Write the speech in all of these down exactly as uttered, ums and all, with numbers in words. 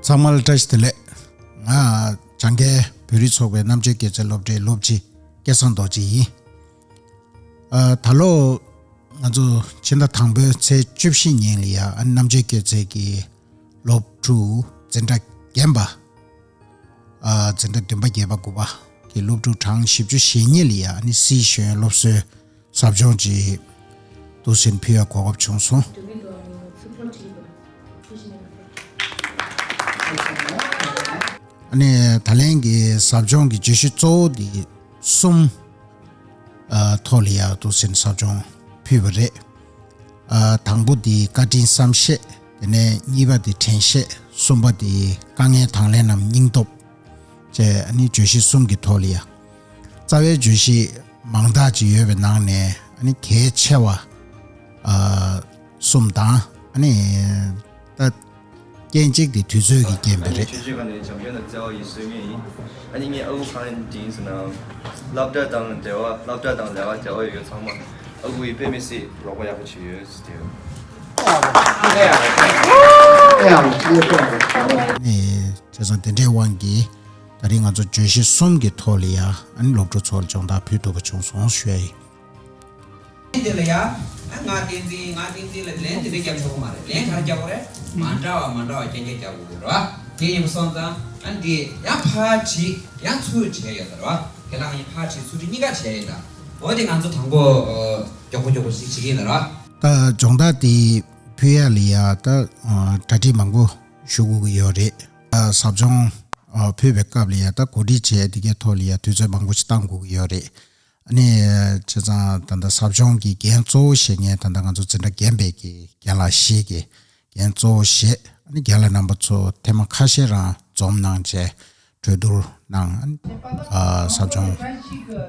ཚང་མ་ལ་བཀྲ་ཤིས་བདེ་ལེགས། ང་བྱང་ཁའི་བོད་རིགས་ཚོགས་པའི་རྣམ་དཔྱོད་སྐྱེད་ཚལ་སློབ་གྲྭའི་སློབ་སྤྱི་སྐལ་བཟང་རྡོ་རྗེ་ཡིན། ཨ། ད་ལོ་ང་ཚོ་ཕྱི་ཟླ་དང་པོའི་ཚེས་བཅུ་བཞི་ཉིན་ལ་ཡ། ཨ། རྣམ་དཔྱོད་སྐྱེད་ཚལ་གྱི་སློབ་ཕྲུག་འཛིན་གྲྭ་རྒན་པ། ཨ། འཛིན་གྲྭ་བདུན་པ་བརྒྱད་པ་དགུ་པ་གི་སློབ་ཕྲུག་གྲངས་བཞི་བཅུ་ཞེ་གཉིས་ལ་ཡ། ཨ་ནི་སི་ཞོན་སློབ་གསོའི་ཟབ་སྦྱོང་ཅིག་འདུག་སེ་ཕུལ་ཡ་གོ་སྐབས་བྱུང་སོང་། ཨ་ནི་ད་ལན་གྱི་ཟབ་སྦྱོང་གི་བརྗོད་གཞི་གཙོ་བོ་འདི་གསུམ། ཨ། ཐོག་ལ་ཡ་འདུག་སེ་ཟབ་སྦྱོང་ཕུལ་བ་རེད། ཨ། དང་པོ་འདི་བཀའ་དྲིན་བསམ་ཤེས། དེ་ནས་གཉིས་པ་འདི་དྲན་ཤེས། གསུམ་པ་འདི་དཀའ་ངལ་དང་ལེན་ནམ་སྙིང་སྟོབས། བཅས་ཨ་ནི་བརྗོད་གཞི་གསུམ་གྱི་ཐོག་ལ་ཡ། རྩ་བའི་བརྗོད་གཞི་མང་དག་ཅིག་ཡོད་པའི་ནང་ནས། ཨ་ནི་གལ་ཆེ་བ། ཨ། གསུམ་དང་། ཨ་ནི་ད་རྐྱེན་གཅིག་དེ་དུས་ཚོད་ཀྱི་རྐྱེན་པས་རེད། ཆུང་ཆུང་སྒང་ནས་བྱམས་སྐྱོང་དང་བརྩེ་བ་ཡིས་གསོས་ངེས་ཡིན། ཨ་ནི་ངའི་ཨ་ཁུ་གང་ཡིན་དྲིན་ཟེར་ན། སློབ་གྲྭ་དང་འབྲེལ་བ། སློབ་གྲྭ་དང་ལས་ཀ་འབྲེལ་བ་ཡོད་ཚང་མ་ཨ་ཁུ་ཡིས་དཔེ་མི་སྲིད་རོགས་པ་ཡག་པོ་བྱས་ཡོད་ཟེར་དེ་ཡོད། ཨ་ནི་བྱས་ཙང་དེ་འདྲའི་དབང་གིས་ད་རིང་ང་ཚོ་བརྗོད་གཞི་གསུམ་གྱི་ཐོག་ལ་ཡ། ཨ་ནི་སློབ་ཕྲུག་ཚོར་སྦྱོང་བརྡར་ཕུལ་ཐུབ་པ་བྱུང་སོང་ཞུ་ཡ་ཡིན། དེ་ལ་ཡ། ཨ། ང་བསྟན་འཛིན། ང་བསྟན་འཛིན་ལབ་ལན་དེ་འདྲ་རྒྱབ་ཆོག་གི་མ་རེད། ལན་ག་རེ་རྒྱབ་དགོས་རེད། མ་འདྲ་བ་མ་འདྲ་བ་རྐྱང་རྐྱང་རྒྱབ་དགོས་རེད་བ། དེ་ཡིན་པ་སོང་ཙང་། ཨ། འདི་ཡང་ཕར་བྲིས་ཡང་ཚུར་བྱས་ཡོད་ད་རེད་བ། དེ་ལ་ངས་ཕར་བྲིས་ཚུར་བྲིས་གཉིས་ཀ་བྱས་ཡོད་ད། འོ་དེ་ང་ཚོ་དང་པོ། ཨ། མགྱོགས་པོ་མགྱོགས་པོ་ཞིག་བྱེད་ཀྱི་ཡིན་ད་རེད་བ། ད་སྦྱོང་བརྡར་དེ་ཕུལ་ཡ་ལ་ཡ་ད། ཨ། གྲ་སྒྲིག་མང་པོ་ཞུ་དགོས་ཀྱི་ཡོད་རེད། ཨ། ཟབ་སྦྱོང་། ཨ། ཕུལ་བའི་སྐབས་ལ་ཡ་ད་གོ་སྒྲིག་བྱས་དེ་གའི་ཐོག་ལ་ཡ་དུས་ཚོད་མང་པོ་ཞིག་བཏང་དགོས་ཀྱི་ཡོད་རེད། ཨ་ནི་བྱས་ཙང་ད་ལྟ་ཟབ་སྦྱོང་གི་འགན་གཙོ་བོ་བཞེས་མཁན་ད་ལྟ་ང་ཚོ་འཛིན་གྲྭ་རྒན་པའི་གི་རྒན་ལགས་བཞི་གིས་འགན་གཙོ་བོ་བཞེས། ཨ་ནི་རྒན་ལགས་རྣམ་པ་ཚོ་ཐེངས་མ་ཁ་ཤས་རང་འཛོམས་གནང་བྱས་གྲོས་བསྡུར་གནང་། ཨ། ཟབ་སྦྱོང་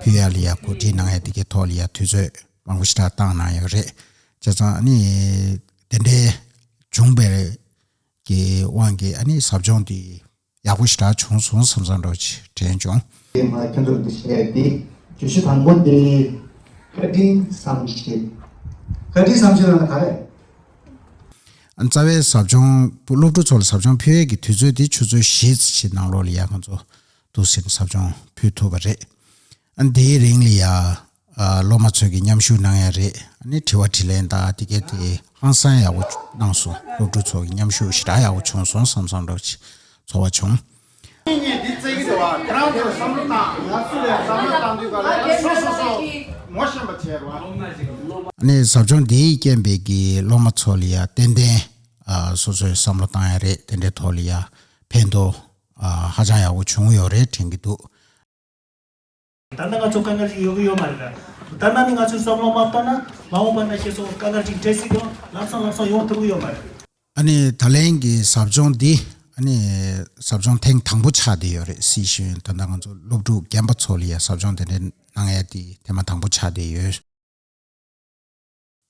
ཕུལ་ཡ་ལ་ཡ་གོ་སྒྲིག་གནང་ཡ་དེ་གའི་ཐོག་ལ་ཡ་དུས་ཚོད་མང་པོ་ཞེ་དྲག་བཏང་གནང་ཡོད་རེད། བྱས་ཙང་ཨ་ནི་དེ་འདྲའི་བྱུང་བའི་གི་དབང་གིས་ཨ་ནི་ཟབ་སྦྱོང་དེ་ཡག་པོ་ཞེ་དྲག་བྱུང་སོང་བསམ་བསམ་འདྲ་ཅིག་དྲན་བྱུང་། དེ་མ་ཁྱོད་ཚོར་འདི་བཤད་དེ། བརྗོད་གཞི་དང་པོ་དེ་བཀའ་དྲིན་བསམ་ཤེས། བཀའ་དྲིན་བསམ་ཤེས་ལབ་ན་ག་རེ། ཨ། རྩ་བའི་ཟབ་སྦྱོང་སློབ་ཕྲུག་ཚོ་ལ་ཟབ་སྦྱོང་ཕུལ་ཡས་ཀྱི་དུས་ཚོད་དེ་ཆུ་ཚོད་བཞི་ཙམ་ཞིག་ནང་ལོགས་ལ་ཡ་ང་ཚོ་འདུག་སེ་ཟབ་སྦྱོང་ཕུལ་ཐུབ་པ་རེད། ཨ། དེའི་རིང་ལ་ཡ། ཨ། སློབ་མ་ཚོས་ཀྱི་མཉམ་ཞུགས་གནང་ཡ་རེད། ཨ་ནི་དྲི་བ་དྲིས་ལན་དང་དེ་གས་དེ་ཧང་སང་ཡག་པོ་གནང་སོང་། སློབ་ཕྲུག་ཚོ་གི་མཉམ་ཞུགས་ཞེ་དྲག་ཡག་པོ་བྱུང་སོང་བསམ་བསམ་འདྲ་ཅིག་ཚོར་བ་བྱུང་། གཉིས་གཉིས་འདི་བཙལ་གྱི་འདུག་བ། ཁྱེད་རང་ཚོས་བསམ་བློ་བཏང་། ང་ཚོ་ལས་བསམ་བློ་བཏང་དུས་ག་ལ་སོ་སོ་སོ་ངོ་ཤེས་པ་བྱས་རོགས། ཨ་ནི་ཟབ་སྦྱོང་འདི་ཡིས་རྐྱེན་པས་ཀྱི་སློབ་མ་ཚོ་ལ་ཡ་ཏན་ཏན། ཨ། སོ་སོས་བསམ་བློ་བཏང་ཡ་རེད། དེ་འདྲའི་ཐོག་ལ་ཡ་ཕན་ཐོགས། ཨ། ཧ་ཅང་ཡག་པོ་བྱུང་ཡོད་རེད་དྲན་གྱི་འདུག། ད་ལྟ་ང་ཚོ་དཀའ་ངལ་ཞིག་ཡོང་གི་ཡོད་མ་རེད་ལ། ད་ལྟ་ནི་ང་ཚོས་བསམ་བློ་མ་བཏང་ན་མ་འོངས་པ་ན་ཁྱེད་ཚོ་དཀའ་ངལ་ཅིག་འཕྲད་སྲིད་དོ། ལམ་སང་ལམ་སང་ཡོང་ཐུབ་ཀྱི་ཡོད་མ་རེད། ཨ་ནི་ད་ལན་གྱི་ཟབ་སྦྱོང་འདི་ཨ་ནི་ཟབ་སྦྱོང་ཐེངས་དང་པོ་ཆགས་བསྡད་ཡོད་རེད། སི་ཞོན་ད་ལྟ་ང་ཚོ་སློབ་ཕྲུག་རྒན་པ་ཚོ་ལ་ཡ་ཟབ་སྦྱོང་དེ་འདྲ་གནང་ཡ་དེ་ཐེངས་མ་དང་པོ་ཆགས་བསྡད་ཡོད།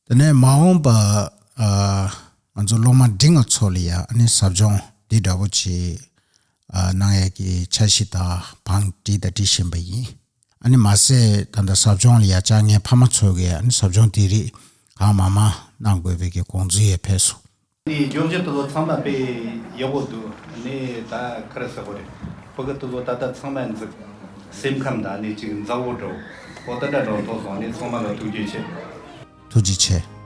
དེ་ནས་མ་འོངས་པ། ཨ། ང་ཚོ་སློབ་མ་འབྲིང་བ་ཚོ་ལ་ཡ་ཨ་ནི་ཟབ་སྦྱོང་འདི་འདྲ་བོ་ཅིག་ཨ། གནང་ཡས་ཀྱི་འཆར་གཞི་དང་བང་བསྒྲིགས་དང་སྒྲིག་བཞིན་པ་ཡིན། ཨ་ནི་མ་ཟད་ད་ལྟ་ཟབ་སྦྱོང་ལ་ཡ་བཅར་མཁན་ཕ་མ་ཚོ་གིས་ཨ་ནི་ཟབ་སྦྱོང་འདི་རིགས་གང་མང་མང་གནང་དགོས་པའི་གི་དགོངས་ཚུལ་ཡང་ཕེབས་སོང་། ནི་བརྗོད་གཞི་དེ་ཚོ་ཚང་མ་དཔེ་ཡག་པོ་འདུག། ནི་ད་ག་རེ་ཟེར་དགོས་རེད། ཕྲུ་གུ་དེ་ཚོ་ད་ལྟ་ཚང་མ་འཛིན་སེམས་ཁམས་དང་ནི་ཅིག་མཛའ་བོ་འདྲ་བོ་དེ་འདྲ་འདྲ་བོ་མཐོང་སོང་། ནི་ཚང་མ་ལ་ཐུགས་རྗེ་ཆེ། ཐུགས་རྗེ་ཆེ།